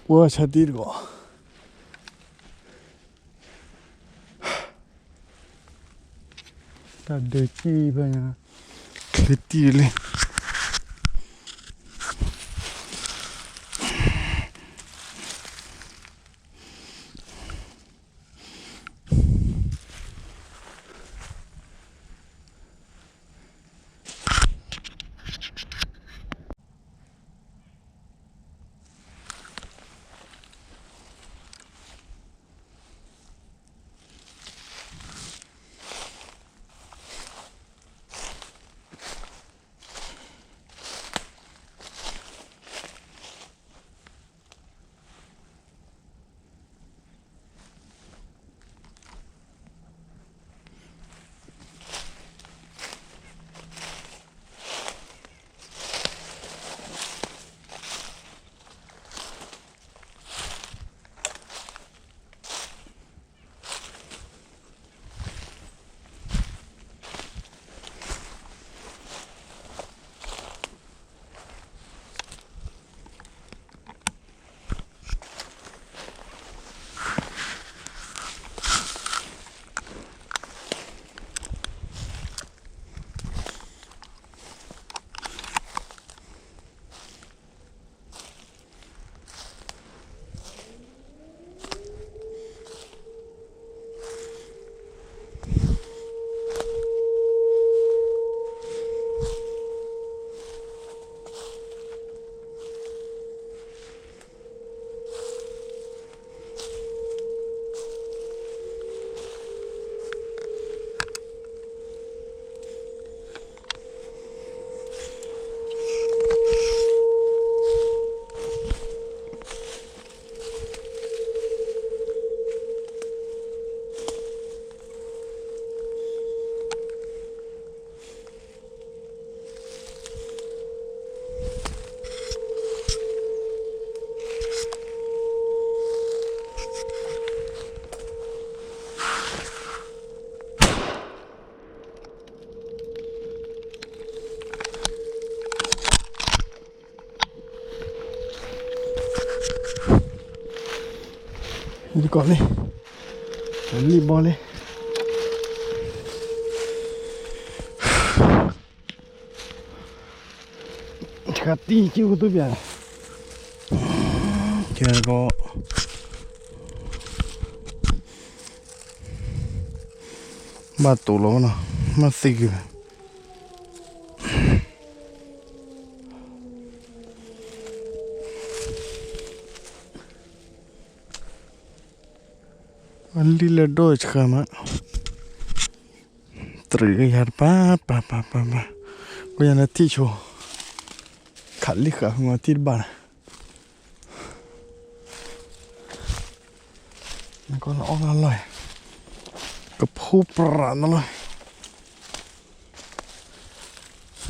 ပှၤဆါတံၢ်တကီး, တၢ်ဒၢကံၢ်ဖဲညါ, ချ့တံၢ်လံ. လံကီးလံ, လံဘီလံ, ဆါတံၢ်ကံၢ်ကသူပၠးန့ၣ်, ကဲကီး ဘၣ်တိာ်လီၤနီၤ, မ့ၢ်သ့က့ၤဘၣ်. အလံလၢဒိၣ်ဆှၢမး, တြံးကယၤတပၤ ပၤ ပၤ ပၤ ပၤ, ကယၤလၢထံၣ်ဆိ, ခးလံဃာ်ဖဲမၤထံၣ်တဘၣ်န့ၣ်, နကီၢ်လၢအီၣ်လၢလီၢ်, ကဖိပြးန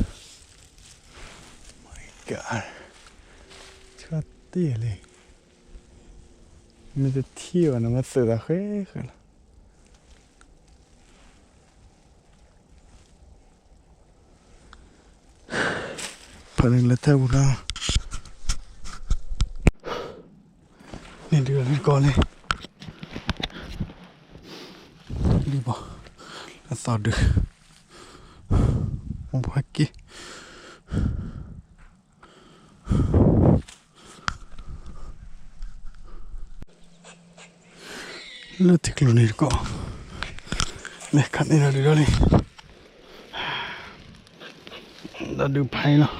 လီၢ်, က, ဆါတံၢ်လံ, မ့ၢ်တထံၣ်ဘၣ်န့ၣ် မ့ၢ်သုးသးဃဲဃဲလီၤ. ဖဲန့ၣ်လၢထဲပူၤလီၤ, န့ၣ်ဒုးလၢကီၢ်လံ, လံဘီ, အသီဒုး, အိၣ်ဘှီက့ၤ လၢထံကျိန့ၣ်တကီၢ်, လဲၤခးန့ၢ်ဒီးဒုးဒီးလံ, ဒီးဒုးဖးအံၤလီၤ.